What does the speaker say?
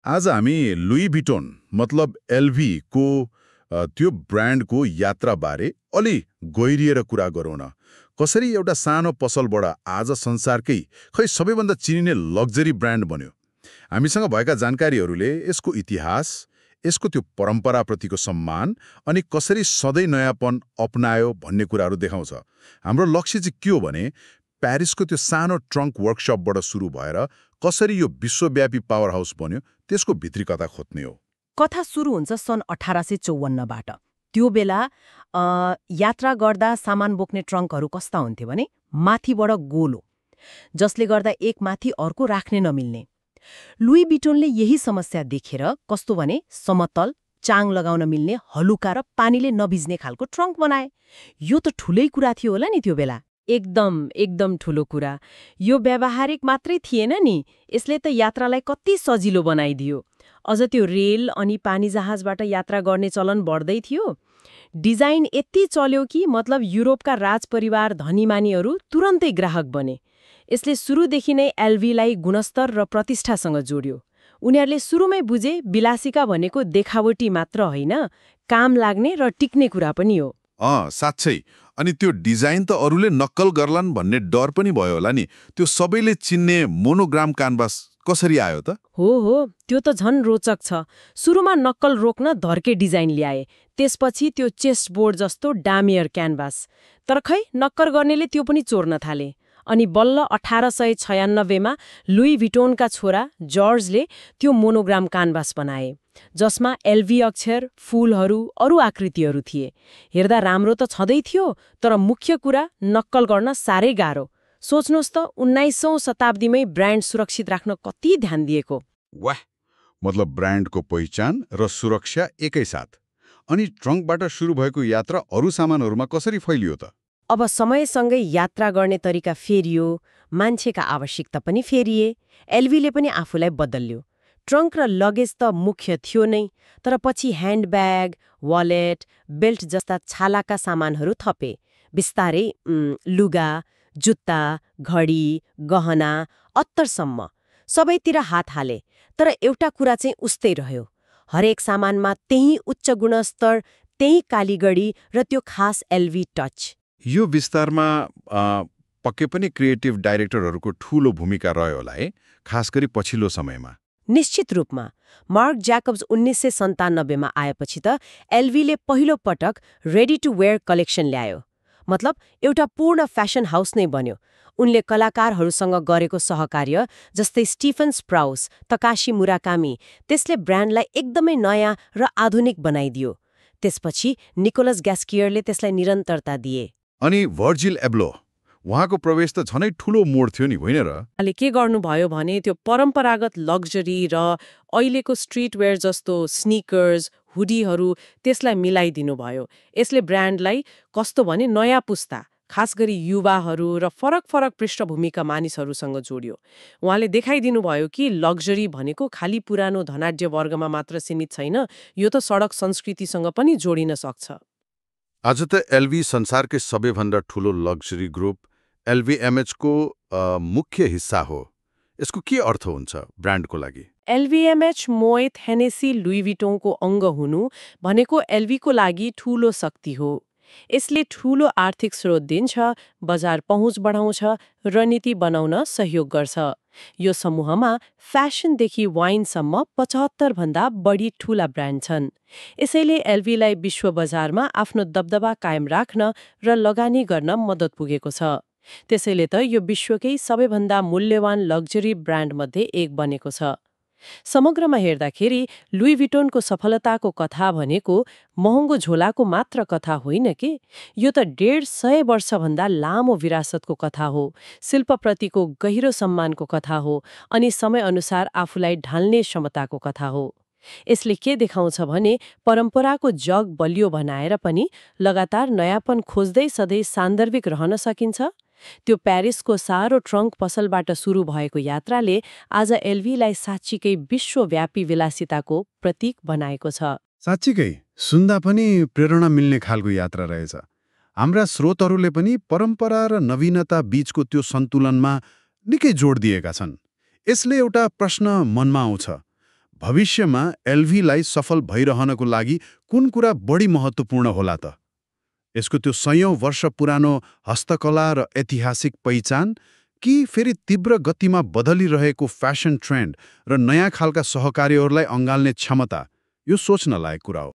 आज हामी लुई भिटोन मतलब एलभी को त्यो ब्रान्डको यात्राबारे अलि गहिरिएर कुरा गरौँ न। कसरी एउटा सानो पसलबाट आज संसारकै सबैभन्दा चिनिने लग्जरी ब्रान्ड बन्यो। हामीसँग भएका जानकारीहरूले यसको इतिहास, यसको त्यो परम्पराप्रतिको सम्मान अनि कसरी सधैँ नयाँपन अपनायो भन्ने कुराहरू देखाउँछ। हाम्रो लक्ष्य चाहिँ के हो भने प्यारिसको त्यो सानो ट्रङ्क वर्कसपबाट सुरु भएर कसरी यो विश्वव्यापी पावर हाउस बन्यो त्यसको भित्री कथा खोज्ने हो। कथा सुरु हुन्छ सन् 1854बाट। त्यो बेला यात्रा गर्दा सामान बोक्ने ट्रङ्कहरू कस्ता हुन्थे भने माथिबाट गोलो, जसले गर्दा एक माथि अर्को राख्ने नमिल्ने। लुई भिटोनले यही समस्या देखेर कस्तो भने समतल, चाङ लगाउन मिल्ने, हलुका र पानीले नभिज्ने खालको ट्रङ्क बनाए। यो त ठुलै कुरा थियो होला नि त्यो बेला। एकदम ठुलो कुरा। यो व्यावहारिक मात्रै थिएन नि, यसले त यात्रालाई कति सजिलो बनाइदियो। अझ त्यो रेल अनि पानी जहाजबाट यात्रा गर्ने चलन बढ्दै थियो। डिजाइन यति चल्यो कि मतलब युरोपका राजपरिवार धनीमानीहरू तुरन्तै ग्राहक बने। यसले सुरुदेखि नै एलभीलाई गुणस्तर र प्रतिष्ठासँग जोड्यो। उनीहरूले सुरुमै बुझे विलासिका भनेको देखावटी मात्र होइन, काम लाग्ने र टिक्ने कुरा पनि हो। साँच्चै। अनि त्यो डिजाइन त अरूले नक्कल गर्लान् भन्ने डर पनि भयो होला नि। त्यो सबैले चिन्ने मोनोग्राम क्यानभास कसरी आयो त? हो, त्यो त झन् रोचक छ। सुरुमा नक्कल रोक्न धर्के डिजाइन ल्याए, त्यसपछि त्यो चेस्ट बोर्ड जस्तो डामियर क्यानभास। तर खै नक्कर गर्नेले त्यो पनि चोर्न थाले। अनि बल्ल 1896मा लुई भिटोनका छोरा जर्जले त्यो मोनोग्राम क्यानभास बनाए, जसमा एलभी अक्षर, फूलहरू, अरू आकृतिहरू थिए। हेर्दा राम्रो त छँदै थियो, तर मुख्य कुरा नक्कल गर्न साह्रै गाह्रो। सोच्नुहोस् त 19औं शताब्दीमै ब्रान्ड सुरक्षित राख्न कति ध्यान दिएको। वाह, मतलब ब्रान्डको पहिचान र सुरक्षा एकैसाथ। अनि ट्रङ्कबाट सुरु भएको यात्रा अरू सामानहरूमा कसरी फैलियो त? अब समयसँगै यात्रा गर्ने तरिका फेरियो, मान्छेका आवश्यकता पनि फेरिए। एलभीले पनि आफूलाई बदल्यो। ट्रङ्क र लगेज त मुख्य थियो नै, तर पछि ह्यान्डब्याग, वालेट, बेल्ट जस्ता छालाका सामानहरू थपे। बिस्तारै लुगा, जुत्ता, घडी, गहना, अत्तरसम्म सबैतिर हात हाले। तर एउटा कुरा चाहिँ उस्तै रह्यो, हरेक सामानमा त्यही उच्च गुणस्तर, त्यही कालीगढी र त्यो खास एलभी टच। यो विस्तारमा पक्कै पनि क्रिएटिभ डाइरेक्टरहरूको ठूलो भूमिका रह्यो होला है, खास गरी पछिल्लो समयमा। निश्चित रूपमा। मार्क ज्याकब्स 1997मा आएपछि त एलभीले पहिलो पटक रेडी टु वेयर कलेक्सन ल्यायो। मतलब एउटा पूर्ण फ्यासन हाउस नै बन्यो। उनले कलाकारहरूसँग गरेको सहकार्य जस्तै स्टिफन स्प्राउस, तकाशी मुराकामी, त्यसले ब्रान्डलाई एकदमै नयाँ र आधुनिक बनाइदियो। त्यसपछि निकोलस ग्यास्कियरले त्यसलाई निरन्तरता दिए। अनि भर्जिल एब्लो, उहाँको प्रवेश त झनै ठुलो मोड थियो नि, होइन र? अहिले के गर्नुभयो भने त्यो परम्परागत लग्जरी र अहिलेको स्ट्रिटवेयर जस्तो स्निकर्स, हुडीहरू त्यसलाई मिलाइदिनु भयो। यसले ब्रान्डलाई कस्तो भने नयाँ पुस्ता, खास गरी युवाहरू र फरक पृष्ठभूमिका मानिसहरूसँग जोड्यो। उहाँले देखाइदिनु भयो कि लग्जरी भनेको खाली पुरानो धनाढ्य वर्गमा मात्र सीमित छैन, यो त सडक संस्कृतिसँग पनि जोडिन सक्छ। आज त एलभी संसारकै सबैभन्दा ठुलो लग्जरी ग्रुप एलभीएमएचको मुख्य हिस्सा हो। यसको के अर्थ हुन्छ ब्रान्डको लागि? एलभीएमएच मोएत हेनेसी लुई भिटोनको अङ्ग हुनु भनेको एलभीको लागि ठूलो शक्ति हो। यसले ठूलो आर्थिक स्रोत दिन्छ, बजार पहुँच बढाउँछ, रणनीति बनाउन सहयोग गर्छ। यो समूहमा फ्यासनदेखि वाइनसम्म 75 भन्दा बढी ठूला ब्रान्ड छन्। यसैले एलभीलाई विश्व बजारमा आफ्नो दबदबा कायम राख्न र लगानी गर्न मद्दत पुगेको छ। त्यसैले त यो विश्वकै सबैभन्दा मूल्यवान लग्जरी ब्रान्डमध्ये एक बनेको छ। समग्रमा हेर्दाखेरि लुई भिटोनको सफलताको कथा भनेको महँगो झोलाको मात्र कथा होइन के, यो त 150 वर्षभन्दा लामो विरासतको कथा हो, शिल्पप्रतिको गहिरो सम्मानको कथा हो, अनि समयअनुसार आफूलाई ढाल्ने क्षमताको कथा हो। यसले के देखाउँछ भने परम्पराको जग बलियो बनाएर पनि लगातार नयाँपन खोज्दै सधैँ सान्दर्भिक रहन सकिन्छ। त्यो प्यारिसको सारो ट्रङ्क पसलबाट सुरु भएको यात्राले आज एलभीलाई साँच्चीकै विश्वव्यापी विलासिताको प्रतीक बनाएको छ। साँच्चीकै सुन्दा पनि प्रेरणा मिल्ने खालको यात्रा रहेछ। हाम्रा स्रोतहरूले पनि परम्परा र नवीनता बीचको त्यो सन्तुलनमा निकै जोड दिएका छन्। यसले एउटा प्रश्न मनमा आउँछ, भविष्यमा एलभीलाई सफल भइरहनको लागि कुन कुरा बढी महत्त्वपूर्ण होला त? यसको त्यो सयौं वर्ष पुरानो हस्तकला र ऐतिहासिक पहिचान, कि फेरि तीव्र गतिमा बदलिरहेको फ्यासन ट्रेन्ड र नयाँ खालका सहकारीहरूलाई अँगाल्ने क्षमता? यो सोच्न लायक कुरा हो।